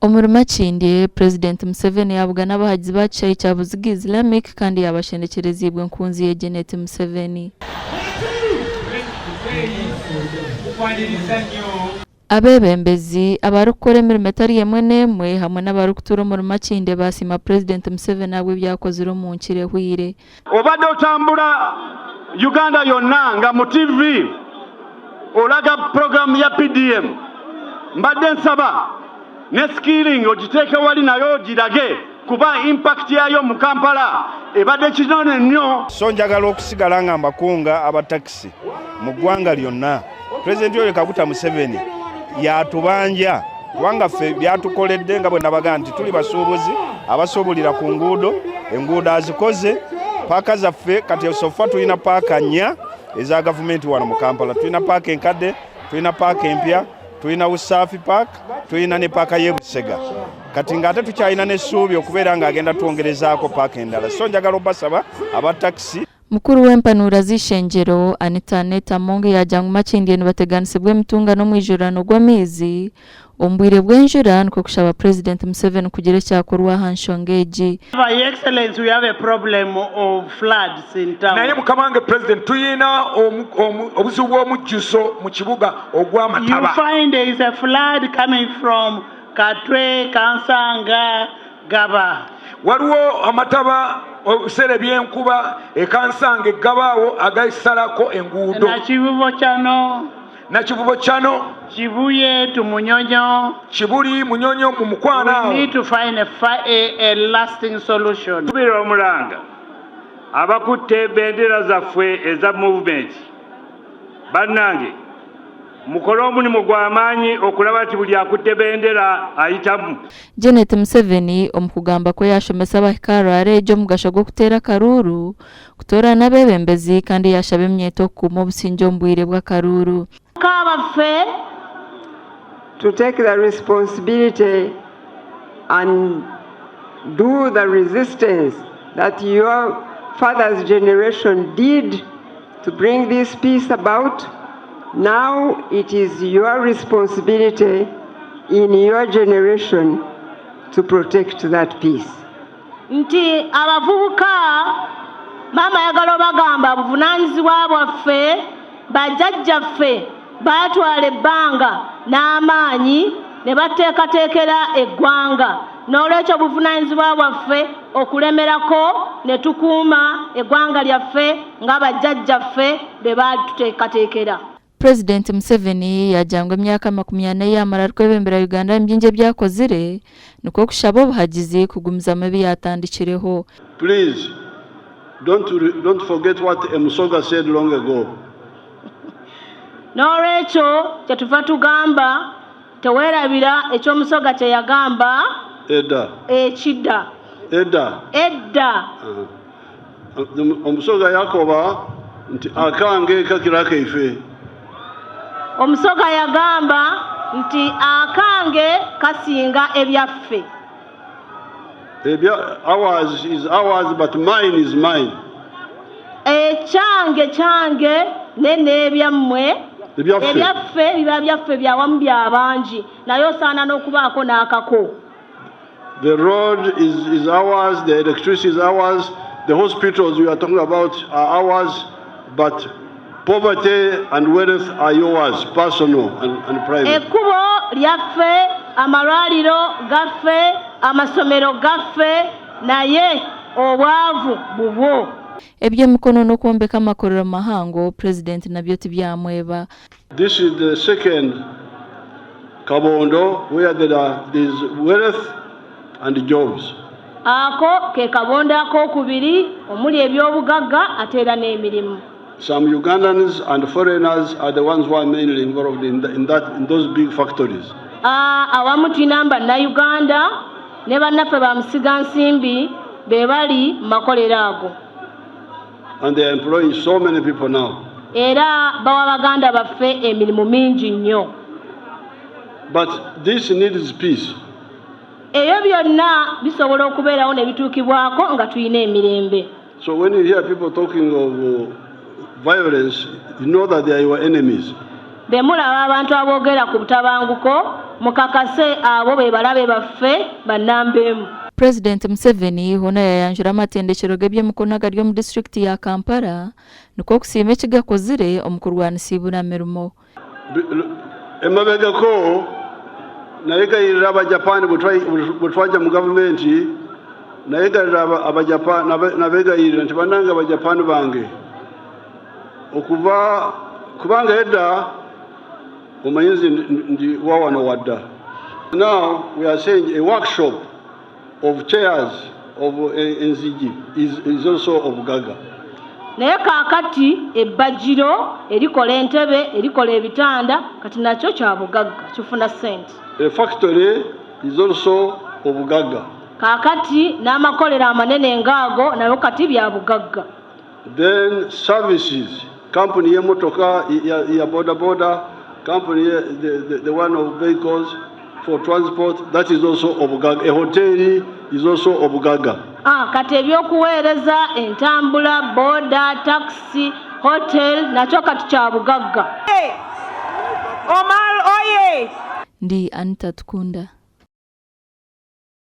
Omuri Makindye, Purezidenti Museveni yaabugana abahagizi ba kishaayi kya Buziga Islamic kandi yaabashendekyereza enkunzi ye Janet Museveni. Abeebembezi, abarikukora emirimo etari emwe n'emwe hamwe n'abarikutuura omuri Makindye baasiima Purezidenti Museveni ahabw'ebi akozire omu nkiro ehweire. Obadde otambura Uganda yonna nga mu TV olaga puroguraamu ya PDM. Mbadde nsaba ne skilling ogiteeke wali nayo ogirage kuba impact yaayo mu Kampala ebadde kinene nnyo. So njagala okusigala nga mbakunga aba takisi mu ggwanga lyonna. Pulezidenti Yoweri Kaguta Museveni yatubanja kubanga ffe byatukoledde nga bwe nabaga nti tuli basuubuzi abasuubulira ku nguudo, enguudo azikoze, paaka zaffe kati sofa tulina paaka nnya eza gavumenti wano mu Kampala. Tulina paaka enkadde, tulina paaka empya, tulina Usafi Park, tulina ne paaka y'e Busega. Kati ng'ate tukyalina n'essuubi okubeera ng'agenda twongerezaako paaka endala. So njagala obasaba aba takisi. Mukuru w'empanuura z'eishengyero, Anita Annet Among yaagira ngu Makindye nibateganisibwa emitunga n'omwijurano gw'amaizi omu bwire bw'enjura nikwo kushaba Purezidenti Museveni kugira ekyakorwa aha nshonga egi. Your Excellency, we have a problem of floods in town. Naye mukama wange President, tuyina obuzibu bw'omujjuzo mu kibuga ogw'amataba. You find there is a flood coming from Katwe, Kansanga, Gaba. Waliwo amataba ebiseera eby'enkuba e Kansanga e Gaba awo agasalako enguudo. Nakivubo Channel. Nakivubo Channel. Kibuye to Munyonyo. Kibuli Munyonyo mu mukwano awo. We need to find a lasting solution. Kubira omulanga abakutte bendera zaffe eza movement bannange mukole omulimu gw'amaanyi okulaba nti buli akutte bendera ayitamu. Janet Museveni omu kugamba kwe yaashomesa abahika aha rwara egi omugasho gw'okuteera akaruuru, kutoorana abeebembezi kandi yaashaba eminyeeto okukuuma obusingye omu bwire bw'akaruuru. Baffe. To take the responsibility and do the resistance that your father's generation did to bring this peace about. Now it is your responsibility in your generation to protect that peace. Nti abavubuka maama ayagala obagamba buvunaanyizibwa bwaffe, bajjajjaffe baatwala ebbanga n'amaanyi ne bateekateekera eggwanga, n'olwekyo buvunaanyizibwa bwaffe okulemerako ne tukuuma eggwanga lyaffe nga bajjajjaffe bwe baatuteekateekera. Purezidenti Museveni yaagira ngu emyaka 40 ei yaamara arikwebembera Uganda ni bingi ebi akozire nikwo kushaba obuhagizi kugumizamu ebi yaatandikireho. Please don't, don't forget what a Musoga said long ago. N'olwekyo kyetuva tugamba teweerabira eky'Omusoga kye yagamba Edda. Ekida. Edda. Edda. Omusoga yakoba nti akange kakira kaife. Omusoga yagamba nti akange kasinga ebyaffe. Ebya ours is ours but mine is mine. Ekyange kyange ne n'ebyammwe Ebyaffe. Ebyaffe biba byaffe bya wamu bya bangi naye osaana n'okubaako n'akako. The road is ours, the electricity is ours, the hospitals we are talking about are ours, but poverty and wealth are yours, personal and private. Ekkubo lyaffe, amalwaliro gaffe, amasomero gaffe, naye obwavu bubwo. Eby'emikono n'okwombeka amakorero mahango, Purezidenti nabyo tibyamweba. This is the second Kabondo where there are there is wealth and jobs. Ako ke kabondo ak'okubiri omuli eby'obugagga ate era n'emirimu. Some Ugandans and foreigners are the ones who are mainly involved in, the, in, that, in those big factories. Awamu tulina bannayuganda ne bannaffe ba musigansimbi be bali mu makolero ago. And they are employing so many people now. Era bawa baganda baffe emirimu mingi nnyo. But this needs peace. Ebyo byonna bisobola okubeerawo ne bituukibwako nga tulina emirembe. So when you hear people talking of violence, you know that they are your enemies. Bwe mulaba abantu aboogera ku butabanguko, Mukakase abo be balabe baffe ba namba emu. Purezidenti Museveni hoona yayanjura amatendekyero g'eby'emikono agari omu disiturikiti ya Kampala nikwo kusiima eki gakozire omu kurwanisa eibura mirimo. Emabegako nayegayirira Abajapani bwe twajja mu gavumenti, nayegayirira Abajapani nabegayirira nti banange Abajapani bange okuva kubanga edda omanyi nze ndi wawano wadda. Now we are saying a workshop of chairs of enzigi is, is also obugaga. Naye kaakati ebbajiro erikola entebe, erikola ebitanda kati nakyo kya bugagga kifuna ssente. A factory is also obugagga. Kaakati n'amakolero amanene ng'ago nago kati bya bugagga. Then services, kampuni y'emotoka ya, ya boda boda, kampuni ye, the, the, the one of vehicles for transport, that is also obugaga. A hotel is also obugaga. Ah, kati ebyokuweereza entambula boda taxi hotel nakyo kati kya bugagga. Omar oye! Ndi Anita Tukunda.